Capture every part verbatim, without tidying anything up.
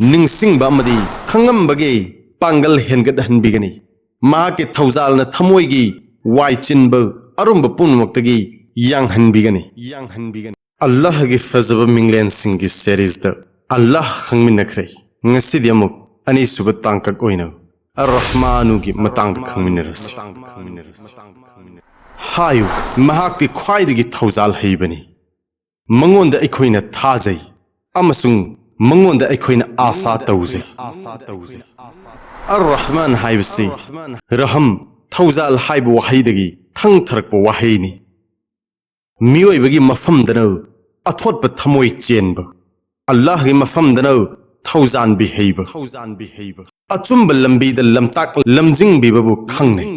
ꯅꯤꯡꯁꯤꯡꯕ ꯑꯃꯗꯤ ꯈꯪꯉꯝꯕꯒꯤ ꯄꯥꯡꯒꯜ ꯍꯦꯟꯒꯠꯍꯟꯕꯤꯒꯅꯤ꯫ ꯃꯍꯥꯛꯀꯤ ꯊꯧꯖꯥꯜꯅ ꯊꯃꯣꯏꯒꯤ ꯋꯥꯏ ꯆꯤꯟꯕ ꯑꯔꯨꯝꯕ ꯄꯨꯝꯅꯃꯛꯇꯒꯤ ꯌꯥꯡꯍꯟꯕꯤꯒꯅꯤ, ꯌꯥꯡꯍꯟꯕꯤꯒꯅꯤ꯫ ꯑꯜꯂꯥꯍꯒꯤ ꯐꯖꯕ ꯃꯤꯡꯂꯦꯟꯁꯤꯡꯒꯤ ꯁꯦꯔꯤꯖꯗ ꯑꯜꯂꯥꯍ ꯈꯪꯃꯤꯟꯅꯈ꯭ꯔꯦ꯫ ꯉꯁꯤꯗꯤ ꯑꯃꯨꯛ ꯑꯅꯤꯁꯨꯕ ꯇꯥꯡꯀꯛ ꯑꯣꯏꯅ ꯑꯔ ꯔꯍꯃꯥꯟꯒꯤ ꯃꯇꯥꯡꯗ ꯈꯪꯃꯤꯟꯅꯔꯁꯤ꯫ ꯍꯥꯏꯌꯨ, ꯃꯍꯥꯛꯇꯤ ꯈ꯭ꯋꯥꯏꯗꯒꯤ ꯊꯧꯖꯥꯜ ꯍꯩꯕꯅꯤ꯫ ꯃꯉꯣꯟꯗ ꯑꯩꯈꯣꯏꯅ ꯊꯥꯖꯩ ꯑꯃꯁꯨꯡ ꯃꯉꯣꯟꯗ ꯑꯩꯈꯣꯏꯅ ꯑꯥꯁꯥ ꯇꯧꯖꯩ꯫ ꯑꯔ ꯔꯍꯃꯥꯟ ꯍꯥꯏꯕꯁꯤ ꯔꯍꯝ, ꯊꯧꯖꯥꯜ ꯍꯥꯏꯕ ꯋꯥꯍꯩꯗꯒꯤ ꯊꯪꯊꯔꯛꯄ ꯋꯥꯍꯩꯅꯤ꯫ ꯃꯤꯑꯣꯏꯕꯒꯤ ꯃꯐꯝꯗꯅ ꯑꯊꯣꯠꯄ ꯊꯃꯣꯏ ꯆꯦꯟꯕ, ꯑꯜꯂꯥꯍꯒꯤ ꯃꯐꯝꯗꯅ ꯊꯧꯖꯥꯟꯕꯤ ꯍꯩꯕ, ꯑꯆꯨꯝꯕ ꯂꯝꯕꯤꯗ ꯂꯝꯇꯥꯛ ꯂꯝꯖꯤꯡꯕꯤꯕꯕꯨ ꯈꯪꯅꯩ꯫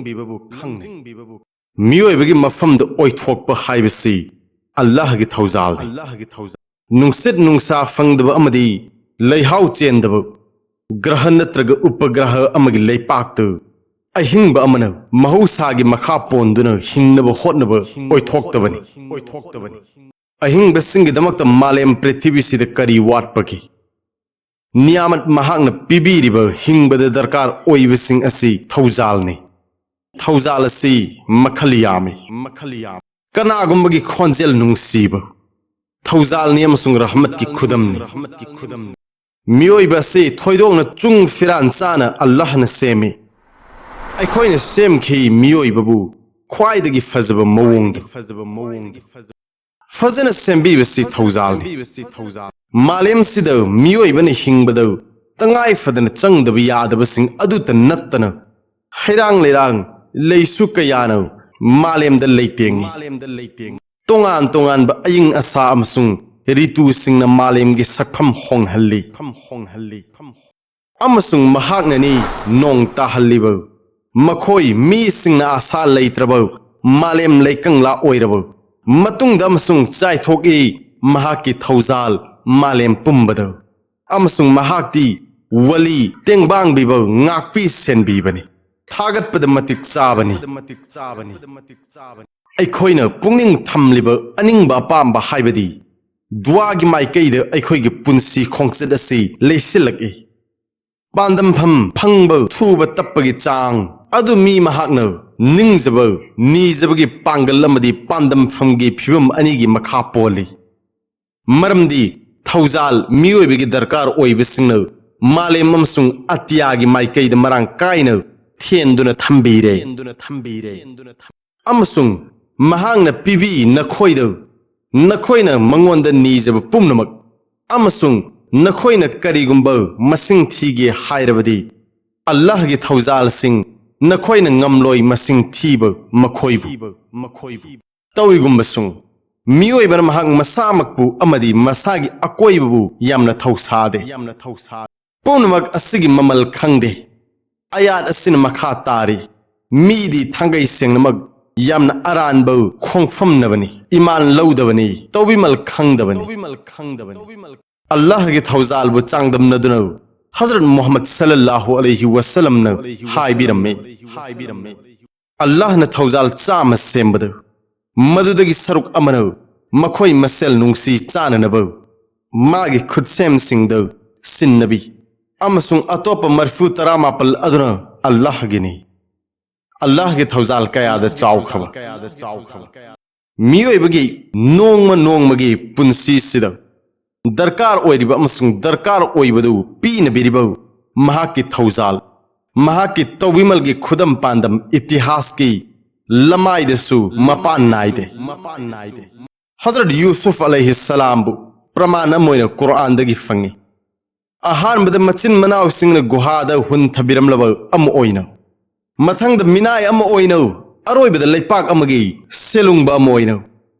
ꯃꯤꯑꯣꯏꯕꯒꯤ ꯃꯐꯝꯗ ꯑꯣꯏꯊꯣꯛꯄ ꯍꯥꯏꯕꯁꯤ ꯑꯜꯂꯥꯍꯒꯤ ꯊꯧꯖꯥꯜꯅꯤ꯫ ꯅꯨꯡꯁꯤꯠ ꯅꯨꯡꯁꯥ ꯐꯪꯗꯕ ꯑꯃꯗꯤ ꯂꯩꯍꯥꯎ ꯆꯦꯟꯗꯕ ꯒ꯭ꯔꯍ ꯅꯠꯇ꯭ꯔꯒ ꯎꯄꯒ꯭ꯔꯍ ꯑꯃꯒꯤ ꯂꯩꯄꯥꯛꯇ ꯑꯍꯤꯡꯕ ꯑꯃꯅ ꯃꯍꯧꯁꯥꯒꯤ ꯃꯈꯥ ꯄꯣꯟꯗꯨꯅ ꯍꯤꯡꯅꯕ ꯍꯣꯠꯅꯕ ꯑꯣꯏꯊꯣꯛꯇꯕꯅꯤ꯫ ꯑꯍꯤꯡꯕꯁꯤꯡꯒꯤꯗꯃꯛꯇ ꯃꯥꯂꯦꯝ ꯄ꯭ꯔꯤꯊꯤꯕꯤꯁꯤꯗ ꯀꯔꯤ ꯋꯥꯠꯄꯒꯦ? ꯅꯤꯌꯥꯃꯠ ꯃꯍꯥꯛꯅ ꯄꯤꯕꯤꯔꯤꯕ ꯍꯤꯡꯕꯗ ꯗꯔꯀꯥꯔ ꯑꯣꯏꯕꯁꯤꯡ ꯑꯁꯤ ꯊꯧꯖꯥꯜꯅꯤ꯫ ꯊꯧꯖꯥꯜ ꯑꯁꯤ ꯃꯈꯜ ꯌꯥꯝꯃꯤ꯫ ꯀꯅꯥꯒꯨꯝꯕꯒꯤ ꯈꯣꯟꯖꯦꯜ ꯅꯨꯡꯁꯤꯕ ꯊꯧꯖꯥꯜꯅꯤ ꯑꯃꯁꯨꯡ ꯔꯍꯃꯠꯀꯤ ꯈꯨꯗꯝꯅꯤ꯫ ꯃꯤꯑꯣꯏꯕ ꯑꯁꯤ ꯊꯣꯏꯗꯣꯛꯅ ꯆꯨꯡ ꯐꯤꯔꯥꯟ ꯆꯥꯅ ꯑꯜꯂꯥꯍꯅ ꯁꯦꯝꯃꯤ꯫ ꯑꯩꯈꯣꯏꯅ ꯁꯦꯝꯈꯤ ꯃꯤꯑꯣꯏꯕꯕꯨ ꯈ꯭ꯋꯥꯏꯗꯒꯤ ꯐꯖꯕ ꯃꯑꯣꯡꯗ꯫ ꯐꯖꯅ ꯁꯦꯝꯕꯤꯕꯁꯤ ꯊꯧꯖꯥꯜꯅꯤ꯫ ꯃꯥꯂꯦꯝꯁꯤꯗ ꯃꯤꯑꯣꯏꯕꯅ ꯍꯤꯡꯕꯗ ꯇꯉꯥꯏ ꯐꯗꯅ ꯆꯪꯗꯕ ꯌꯥꯗꯕꯁꯤꯡ ꯑꯗꯨꯇ ꯅꯠꯇꯅ ꯍꯩꯔꯥꯡ ꯂꯩꯔꯥꯡ ꯂꯩꯁꯨ ꯀꯌꯥꯅ ꯃꯥꯂꯦꯝꯗ ꯂꯩꯇꯦꯡꯉꯤ꯫ ꯇꯣꯉꯥꯟ ꯇꯣꯉꯥꯟꯕ ꯑꯏꯪ ꯑꯁꯥ ꯑꯃꯁꯨꯡ ꯔꯤꯇꯨꯁꯤꯡꯅ ꯃꯥꯂꯦꯝꯒꯤ ꯁꯛꯐꯝ ꯍꯣꯡꯍꯜꯂꯤ꯫ ꯑꯃꯁꯨꯡ ꯃꯍꯥꯛꯅꯅꯤ ꯅꯣꯡ ꯇꯥꯍꯜꯂꯤꯕ꯫ ꯃꯈꯣꯏ ꯃꯤꯁꯤꯡꯅ ꯑꯥꯁꯥ ꯂꯩꯇ꯭ꯔꯕ ꯃꯥꯂꯦꯝ ꯂꯩꯀꯪꯂꯥ ꯑꯣꯏꯔꯕ ꯃꯇꯨꯡꯗ ꯑꯃꯁꯨꯡ ꯆꯥꯏꯊꯣꯛꯏ ꯃꯍꯥꯛꯀꯤ ꯊꯧꯖꯥꯜ ꯃꯥꯂꯦꯝ ꯄꯨꯝꯕꯗ꯫ ꯑꯃꯁꯨꯡ ꯃꯍꯥꯛꯇꯤ ꯋꯥꯂꯤ, ꯇꯦꯡꯕꯥꯡꯕꯤꯕ, ꯉꯥꯛꯄꯤ ꯁꯦꯟꯕꯤꯕꯅꯤ꯫ ꯊꯥꯒꯠꯄꯗ ꯃꯇꯤꯛ ꯆꯥꯕꯅꯤ꯫ ꯑꯩꯈꯣꯏꯅ ꯄꯨꯛꯅꯤꯡ ꯊꯝꯂꯤꯕ ꯑꯅꯤꯡꯕ ꯑꯄꯥꯝꯕ ꯍꯥꯏꯕꯗꯤ ꯗꯨꯋꯥꯒꯤ ꯃꯥꯏꯀꯩꯗ ꯑꯩꯈꯣꯏꯒꯤ ꯄꯨꯟꯁꯤ ꯈꯣꯡꯆꯠ ꯑꯁꯤ ꯂꯩꯁꯤꯜꯂꯛꯏ꯫ ꯄꯥꯟꯗꯝꯐꯝ ꯐꯪꯕ ꯊꯨꯕ ꯇꯞꯄꯒꯤ ꯆꯥꯡ ꯑꯗꯨ ꯃꯤ ꯃꯍꯥꯛꯅ ꯅꯤꯡꯖꯕ, ꯅꯤꯖꯕꯒꯤ ꯄꯥꯡꯒꯜ ꯑꯃꯗꯤ ꯄꯥꯟꯗꯝꯐꯝꯒꯤ ꯐꯤꯕꯝ ꯑꯅꯤꯒꯤ ꯃꯈꯥ ꯄꯣꯜꯂꯤ꯫ ꯃꯔꯝꯗꯤ ꯊꯧꯖꯥꯜ ꯃꯤꯑꯣꯏꯕꯒꯤ ꯗꯔꯀꯥꯔ ꯑꯣꯏꯕꯁꯤꯡꯅ ꯃꯥꯂꯦꯝ ꯑꯃꯁꯨꯡ ꯑꯇꯤꯌꯥꯒꯤ ꯃꯥꯏꯀꯩꯗ ꯃꯔꯥꯡ ꯀꯥꯏꯅ ꯊꯦꯟꯗꯨꯅ ꯊꯝꯕꯤꯔꯦ꯫ ꯑꯃꯁꯨꯡ ꯃꯍꯥꯛꯅ ꯄꯤꯕꯤ ꯅꯈꯣꯏꯗ, ꯅꯈꯣꯏꯅ ꯃꯉꯣꯟꯗ ꯅꯤꯖꯕ ꯄꯨꯝꯅꯃꯛ, ꯑꯃꯁꯨꯡ ꯅꯈꯣꯏꯅ ꯀꯔꯤꯒꯨꯝꯕ ꯃꯁꯤꯡ ꯊꯤꯒꯦ ꯍꯥꯏꯔꯕꯗꯤ, ꯑꯜꯂꯥꯍꯒꯤ ꯊꯧꯖꯥꯜꯁꯤꯡ ꯅꯈꯣꯏꯅ ꯉꯝꯂꯣꯏ ꯃꯁꯤꯡ ꯊꯤꯕ ꯃꯈꯣꯏꯕꯨ꯫ ꯇꯧꯏꯒꯨꯝꯕꯁꯨꯡ, ꯃꯤꯑꯣꯏꯕꯅ ꯃꯍꯥꯛ ꯃꯁꯥꯃꯛꯄꯨ ꯑꯃꯗꯤ ꯃꯁꯥꯒꯤ ꯑꯀꯣꯏꯕꯕꯨ ꯌꯥꯝꯅ ꯊꯧꯁꯥꯗꯦ꯫ ꯄꯨꯝꯅꯃꯛ ꯑꯁꯤꯒꯤ ꯃꯃꯜ ꯈꯪꯗꯦ꯫ ꯑꯌꯥꯠ ꯑꯁꯤꯅ ꯃꯈꯥ ꯇꯥꯔꯤ, ꯃꯤꯗꯤ ꯊꯥꯡꯒꯩ ꯁꯦꯡꯅꯃꯛ ꯌꯥꯝꯅ ꯑꯔꯥꯟꯕ ꯈꯣꯡꯐꯝꯅꯕꯅꯤ, ꯏꯃꯥꯟ ꯂꯧꯗꯕꯅꯤ, ꯇꯧꯕꯤꯃꯜ ꯈꯪꯗꯕꯅꯤ꯫ ꯑꯜꯂꯥꯍꯒꯤ ꯊꯧꯖꯥꯜꯕꯨ ꯆꯥꯡꯗꯝꯅꯗꯨꯅ ꯍꯖꯔꯠ ꯃꯨꯍꯝꯃꯗ ꯁꯜꯂꯜꯂꯥꯍꯨ ꯑꯂꯩꯍꯤ ꯋꯁꯜꯂꯝꯅ ꯍꯥꯏꯕꯤꯔꯝꯃꯤ, ꯑꯜꯂꯥꯍꯅ ꯊꯧꯖꯥꯜ ꯆꯥꯝꯃ ꯁꯦꯝꯕꯗ ꯃꯗꯨꯗꯒꯤ ꯁꯔꯨꯛ ꯑꯃꯅ ꯃꯈꯣꯏ ꯃꯁꯦꯜ ꯅꯨꯡꯁꯤ ꯆꯥꯅꯅꯕ ꯃꯥꯒꯤ ꯈꯨꯠꯁꯦꯝꯁꯤꯡꯗ ꯁꯤꯟꯅꯕꯤ, ꯑꯃꯁꯨꯡ ꯑꯇꯣꯞꯄ ꯃꯔꯤꯐꯨ ꯇꯔꯥꯃꯥꯄꯜ ꯑꯗꯨꯅ ꯑꯜꯂꯥꯍꯒꯤꯅꯤ꯫ ꯑꯜꯂꯥꯍꯒꯤ ꯊꯧꯖꯥꯜ ꯀꯌꯥꯗ ꯆꯥꯎꯈ꯭ꯔꯕ꯫ ꯃꯤꯑꯣꯏꯕꯒꯤ ꯅꯣꯡꯃ ꯅꯣꯡꯃꯒꯤ ꯄꯨꯟꯁꯤꯁꯤꯗ ꯗꯔꯀꯥꯔ ꯑꯣꯏꯔꯤꯕ ꯑꯃꯁꯨꯡ ꯗꯔꯀꯥꯔ ꯑꯣꯏꯕꯗꯨ ꯄꯤꯅꯕꯤꯔꯤꯕ ꯃꯍꯥꯛꯀꯤ ꯊꯧꯖꯥꯜ, ꯃꯍꯥꯛꯀꯤ ꯇꯧꯕꯤꯃꯜꯒꯤ ꯈꯨꯗꯝ ꯄꯥꯟꯗꯝ ꯏꯇꯤꯍꯥꯁꯀꯤ ꯂꯃꯥꯏꯗꯁꯨ ꯃꯄꯥꯟ ꯅꯥꯏꯗꯦ꯫ ꯍꯖꯔꯠ ꯌꯨꯁꯨꯐ ꯑꯂꯩꯍꯤ ꯁꯂꯥꯝꯕꯨ ꯄ꯭ꯔꯃꯥꯟ ꯑꯃ ꯑꯣꯏꯅ ꯀꯨꯔꯑꯥꯟꯗꯒꯤ ꯐꯪꯏ꯫ ꯑꯍꯥꯟꯕꯗ ꯃꯆꯤꯟ ꯃꯅꯥꯎꯁꯤꯡꯅ ꯒꯨꯍꯥꯗ ꯍꯨꯟꯊꯕꯤꯔꯝꯂꯕ ꯑꯃ ꯑꯣꯏꯅ, ꯃꯊꯪꯗ ꯃꯤꯅꯥꯏ ꯑꯃ ꯑꯣꯏꯅ, ꯑꯔꯣꯏꯕꯗ ꯂꯩꯄꯥꯛ ꯑꯃꯒꯤ ꯁꯦꯂꯨꯡꯕ ꯑꯃ ꯑꯣꯏꯅ,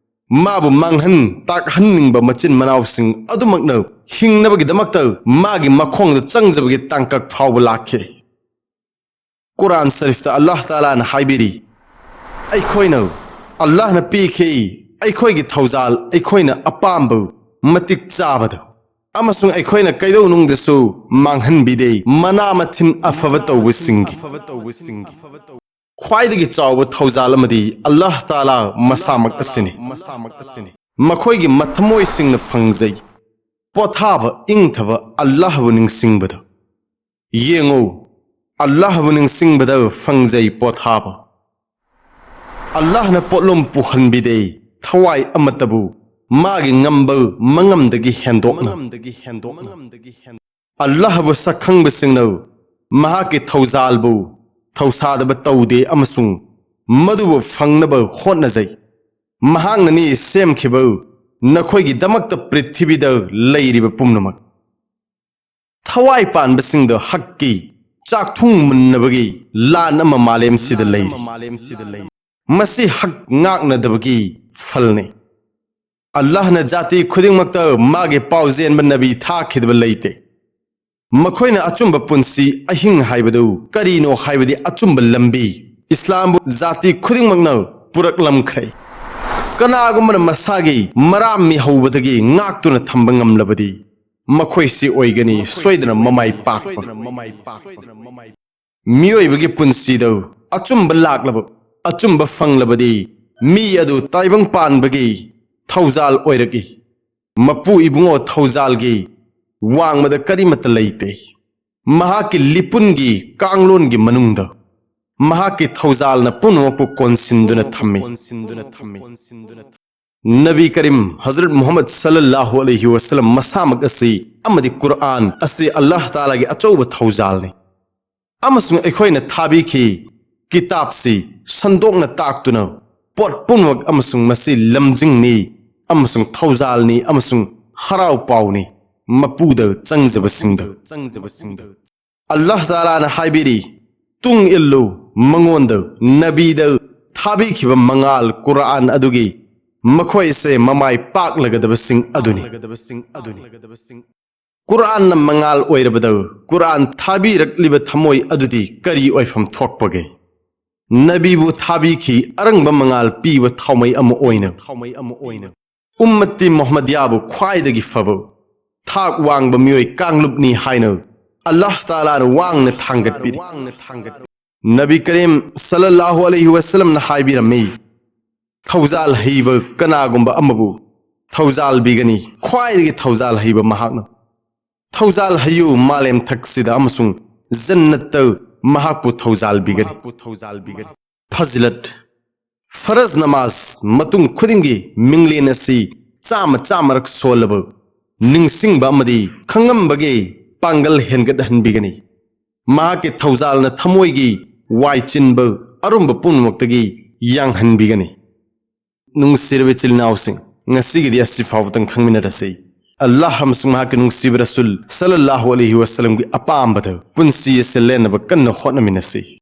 ꯃꯥꯕꯨ ꯃꯥꯡꯍꯟ ꯇꯥꯛꯍꯟꯅꯤꯡꯕ ꯃꯆꯤꯟ ꯃꯅꯥꯎꯁꯤꯡ ꯑꯗꯨꯃꯛꯅ ꯍꯤꯡꯅꯕꯒꯤꯗꯃꯛꯇ ꯃꯥꯒꯤ ꯃꯈꯣꯡꯗ ꯆꯪꯖꯕꯒꯤ ꯇꯥꯡꯀꯛ ꯐꯥꯎꯕ ꯂꯥꯛꯈꯤ꯫ ꯀꯨꯔꯥꯟ ꯁꯔꯤꯐꯇ ꯑꯜꯂꯥꯍ ꯇꯥꯂꯥꯅ ꯍꯥꯏꯕꯤꯔꯤ, ꯑꯩꯈꯣꯏꯅ, ꯑꯜꯂꯥꯍꯅ ꯄꯤꯈꯤ ꯑꯩꯈꯣꯏꯒꯤ ꯊꯧꯖꯥꯜ, ꯑꯩꯈꯣꯏꯅ ꯑꯄꯥꯝꯕ ꯃꯇꯤꯛ ꯆꯥꯕꯗ, ꯑꯃꯁꯨꯡ ꯑꯩꯈꯣꯏꯅ ꯀꯩꯗꯧꯅꯨꯡꯗꯁꯨ ꯃꯥꯡꯍꯟꯕꯤꯗꯦ, ꯃꯅꯥ ꯃꯊꯤꯟ ꯑꯐꯕ ꯇꯧꯕꯁꯤꯡꯒꯤ꯫ ꯈ꯭ꯋꯥꯏꯗꯒꯤ ꯆꯥꯎꯕ ꯊꯧꯖꯥꯜ ꯑꯃꯗꯤ ꯑꯜꯂꯥꯍ ꯇꯥꯂꯥ ꯃꯁꯥꯃꯛ ꯑꯁꯤꯅꯤ꯫ ꯃꯈꯣꯏꯒꯤ ꯃꯊꯃꯣꯏꯁꯤꯡꯅ ꯐꯪꯖꯩ ꯄꯣꯊꯥꯕ, ꯏꯪꯊꯕ ꯑꯜꯂꯥꯍꯕꯨ ꯅꯤꯡꯁꯤꯡꯕꯗ꯫ ꯌꯦꯡꯉꯨ, ꯑꯜꯂꯥꯍꯕꯨ ꯅꯤꯡꯁꯤꯡꯕꯗ ꯐꯪꯖꯩ ꯄꯣꯊꯥꯕ꯫ ꯑꯜꯂꯥꯍꯅ ꯄꯣꯠꯂꯨꯝ ꯄꯨꯍꯟꯕꯤꯗꯦ ꯊꯋꯥꯏ ꯑꯃꯠꯇꯕꯨ ꯃꯥꯒꯤ ꯉꯝꯕ ꯃꯉꯝꯗꯒꯤ ꯍꯦꯟꯗꯣꯛꯅ꯫ ꯑꯜꯂꯥꯍꯕꯨ ꯁꯛꯈꯪꯕꯁꯤꯡꯅ ꯃꯍꯥꯛꯀꯤ ꯊꯧꯖꯥꯜꯕꯨ ꯊꯧꯁꯥꯗꯕ ꯇꯧꯗꯦ ꯑꯃꯁꯨꯡ ꯃꯗꯨꯕꯨ ꯐꯪꯅꯕ ꯍꯣꯠꯅꯖꯩ꯫ ꯃꯍꯥꯛꯅꯅꯤ ꯁꯦꯝꯈꯤꯕ ꯅꯈꯣꯏꯒꯤꯗꯃꯛꯇ ꯄ꯭ꯔꯤꯊꯤꯕꯤꯗ ꯂꯩꯔꯤꯕ ꯄꯨꯝꯅꯃꯛ꯫ ꯊꯋꯥꯏ ꯄꯥꯟꯕꯁꯤꯡꯗ ꯍꯛꯀꯤ ꯆꯥꯛꯊꯨꯡ ꯃꯨꯟꯅꯕꯒꯤ ꯂꯥꯟ ꯑꯃ ꯃꯥꯂꯦꯝꯁꯤꯗ ꯂꯩꯔꯤ꯫ ꯃꯁꯤ ꯍꯛ ꯉꯥꯛꯅꯗꯕꯒꯤ ꯐꯜꯅꯤ꯫ ꯑꯜꯂꯥꯍꯅ ꯖꯥꯇꯤ ꯈꯨꯗꯤꯡꯃꯛꯇ ꯃꯥꯒꯤ ꯄꯥꯎꯖꯦꯟꯕ ꯅꯕꯤ ꯊꯥꯈꯤꯗꯕ ꯂꯩꯇꯦ꯫ ꯃꯈꯣꯏꯅ ꯑꯆꯨꯝꯕ ꯄꯨꯟꯁꯤ ꯑꯍꯤꯡ ꯍꯥꯏꯕꯗꯨ ꯀꯔꯤꯅꯣ ꯍꯥꯏꯕꯗꯤ ꯑꯆꯨꯝꯕ ꯂꯝꯕꯤ ꯏꯁꯂꯥꯝꯕꯨ ꯖꯥꯇꯤ ꯈꯨꯗꯤꯡꯃꯛꯅ ꯄꯨꯔꯛꯂꯝꯈ꯭ꯔꯦ꯫ ꯀꯅꯥꯒꯨꯝꯕꯅ ꯃꯁꯥꯒꯤ ꯃꯔꯥꯝ ꯃꯤꯍꯧꯕꯗꯒꯤ ꯉꯥꯛꯇꯨꯅ ꯊꯝꯕ ꯉꯝꯂꯕꯗꯤ ꯃꯈꯣꯏꯁꯤ ꯑꯣꯏꯒꯅꯤ ꯁꯣꯏꯗꯅ ꯃꯃꯥꯏ ꯄꯥꯛꯄ꯫ ꯃꯤꯑꯣꯏꯕꯒꯤ ꯄꯨꯟꯁꯤꯗ ꯑꯆꯨꯝꯕ ꯂꯥꯛꯂꯕ, ꯑꯆꯨꯝꯕ ꯐꯪꯂꯕꯗꯤ ꯃꯤ ꯑꯗꯨ ꯇꯥꯏꯕꯪ ꯄꯥꯟꯕꯒꯤ ꯊꯧꯖꯥꯜ ꯑꯣꯏꯔꯛꯏ꯫ ꯃꯄꯨ ꯏꯕꯨꯡꯉꯣ ꯊꯧꯖꯥꯜꯒꯤ ꯋꯥꯡꯃꯗ ꯀꯔꯤꯃꯠꯇ ꯂꯩꯇꯦ꯫ ꯃꯍꯥꯛꯀꯤ ꯂꯤꯄꯨꯟꯒꯤ ꯀꯥꯡꯂꯣꯟꯒꯤ ꯃꯅꯨꯡꯗ ꯃꯍꯥꯛꯀꯤ ꯊꯧꯖꯥꯜꯅ ꯄꯨꯝꯅꯃꯛꯄꯨ ꯀꯣꯟꯁꯤꯟꯗꯨꯅ ꯊꯝꯃꯤ꯫ ꯅꯕꯤ ꯀꯔꯤꯝ ꯍꯖꯔꯠ ꯃꯨꯍꯝꯃꯗ ꯁꯜꯂꯜꯂꯥꯍꯨ ꯑꯂꯩꯍꯤ ꯋꯁꯜꯂꯝ ꯃꯁꯥꯃꯛ ꯑꯁꯤ ꯑꯃꯗꯤ ꯀꯨꯔꯑꯥꯟ ꯑꯁꯤ ꯑꯜꯂꯥꯍ ꯇꯥꯂꯥꯒꯤ ꯑꯆꯧꯕ ꯊꯧꯖꯥꯜꯅꯤ꯫ ꯑꯃꯁꯨꯡ ꯑꯩꯈꯣꯏꯅ ꯊꯥꯕꯤꯈꯤ ꯀꯤꯇꯥꯕꯁꯤ ꯁꯟꯗꯣꯛꯅ ꯇꯥꯛꯇꯨꯅ ꯄꯣꯠ ꯄꯨꯝꯅꯃꯛ ꯑꯃꯁꯨꯡ ꯃꯁꯤ ꯂꯝꯖꯤꯡꯅꯤ ꯑꯃꯁꯨꯡ ꯊꯧꯖꯥꯜꯅꯤ ꯑꯃꯁꯨꯡ ꯍꯔꯥꯎ ꯄꯥꯎꯅꯤ ꯃꯄꯨꯗ ꯆꯪꯖꯕꯁꯤꯡꯗ꯫ ꯑꯜꯂꯥꯍ ꯇꯥꯂꯥꯅ ꯍꯥꯏꯕꯤꯔꯤ, ꯇꯨꯡ ꯏꯜꯂꯨ ꯃꯉꯣꯟꯗ, ꯅꯕꯤꯗ ꯊꯥꯕꯤꯈꯤꯕ ꯃꯉꯥꯜ ꯀꯨꯔꯑꯥꯟ ꯑꯗꯨꯒꯤ꯫ ꯃꯈꯣꯏꯁꯦ ꯃꯃꯥꯏ ꯄꯥꯛꯂꯒꯗꯕꯁꯤꯡ ꯑꯗꯨꯅꯤ꯫ ꯀꯨꯔꯑꯥꯟꯅ ꯃꯉꯥꯜ ꯑꯣꯏꯔꯕꯗ ꯀꯨꯔꯑꯥꯟ ꯊꯥꯕꯤꯔꯛꯂꯤꯕ ꯊꯃꯣꯏ ꯑꯗꯨꯗꯤ ꯀꯔꯤ ꯑꯣꯏꯐꯝ ꯊꯣꯛꯄꯒꯦ? ꯅꯕꯤꯕꯨ ꯊꯥꯕꯤꯈꯤ ꯑꯔꯪꯕ ꯃꯉꯥꯜ ꯄꯤꯕ ꯊꯥꯎꯃꯩ ꯑꯃ ꯑꯣꯏꯅ꯫ ꯎꯝꯃꯠꯇꯤ ꯃꯨꯍꯝꯃꯗꯤꯌꯥꯕꯨ ꯈ꯭ꯋꯥꯏꯗꯒꯤ ꯐꯕ, ꯊꯥꯛ ꯋꯥꯡꯕ ꯃꯤꯑꯣꯏ ꯀꯥꯡꯂꯨꯞꯅꯤ ꯍꯥꯏꯅ ꯑꯜꯂꯥꯍ ꯇꯥꯂꯥꯅ ꯋꯥꯡꯅ ꯊꯥꯡꯒꯠꯄꯤꯔꯤ꯫ ꯅꯕꯤ ꯀꯔꯤꯝ ꯁꯜꯂꯜꯂꯥꯍꯨ ꯑꯂꯩꯍꯤ ꯋꯁꯜꯂꯝꯅ ꯍꯥꯏꯕꯤꯔꯝꯃꯤ, ꯊꯧꯖꯥꯜ ꯍꯩꯕ ꯀꯅꯥꯒꯨꯝꯕ ꯑꯃꯕꯨ ꯊꯧꯖꯥꯜꯕꯤꯒꯅꯤ꯫ ꯈ꯭ꯋꯥꯏꯗꯒꯤ ꯊꯧꯖꯥꯜ ꯍꯩꯕ ꯃꯍꯥꯛꯅ꯫ ꯊꯧꯖꯥꯜ ꯍꯩꯌꯨ ꯃꯥꯂꯦꯝ ꯊꯛꯁꯤꯗ ꯑꯃꯁꯨꯡ ꯖꯟꯅꯠꯇ ꯃꯍꯥꯛꯄꯨ ꯊꯧꯖꯥꯜꯕꯤꯒꯅꯤ꯫ ꯐꯖꯤꯂꯠ, ꯐꯔꯖ ꯅꯃꯥꯖ ꯃꯇꯨꯡ ꯈꯨꯗꯤꯡꯒꯤ ꯃꯤꯡꯂꯦꯟ ꯑꯁꯤ ꯆꯥꯝꯃ ꯆꯥꯝꯃꯔꯛ ꯁꯣꯜꯂꯕ ꯅꯤꯡꯁꯤꯡꯕ ꯑꯃꯗꯤ ꯈꯪꯉꯝꯕꯒꯤ ꯄꯥꯡꯒꯜ ꯍꯦꯟꯒꯠꯍꯟꯕꯤꯒꯅꯤ꯫ ꯃꯍꯥꯛꯀꯤ ꯊꯧꯖꯥꯜꯅ ꯊꯃꯣꯏꯒꯤ ꯋꯥꯏꯆꯤꯟꯕ ꯑꯔꯨꯝꯕ ꯄꯨꯝꯅꯃꯛꯇꯒꯤ ꯌꯥꯡꯍꯟꯕꯤꯒꯅꯤ꯫ ꯅꯨꯡꯁꯤꯔꯕ ꯏꯆꯤꯜ ꯏꯅꯥꯎꯁꯤꯡ, ꯉꯁꯤꯒꯤꯗꯤ ꯑꯁꯤ ꯐꯥꯎꯕꯇꯪ ꯈꯪꯃꯤꯟꯅꯔꯁꯤ꯫ ꯑꯜꯂꯥꯍ ꯑꯃꯁꯨꯡ ꯃꯍꯥꯛꯀꯤ ꯅꯨꯡꯁꯤꯕ ꯔꯁꯨꯜ ꯁꯜꯂꯜꯂꯥꯍꯨ ꯑꯂꯩꯍꯤ ꯋꯥꯁꯜꯂꯝꯒꯤ ꯑꯄꯥꯝꯕꯗ ꯄꯨꯟꯁꯤ ꯑꯁꯤ ꯂꯦꯟꯅꯕ ꯀꯟꯅ ꯍꯣꯠꯅꯃꯤꯟꯅꯁꯤ꯫